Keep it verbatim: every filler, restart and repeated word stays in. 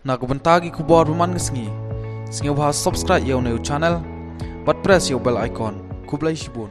Na ka bynta ki khubor ba man ka sngi, sngewbha subscribe ïa u new channel bad press ïa u bell icon. Khublei shibun.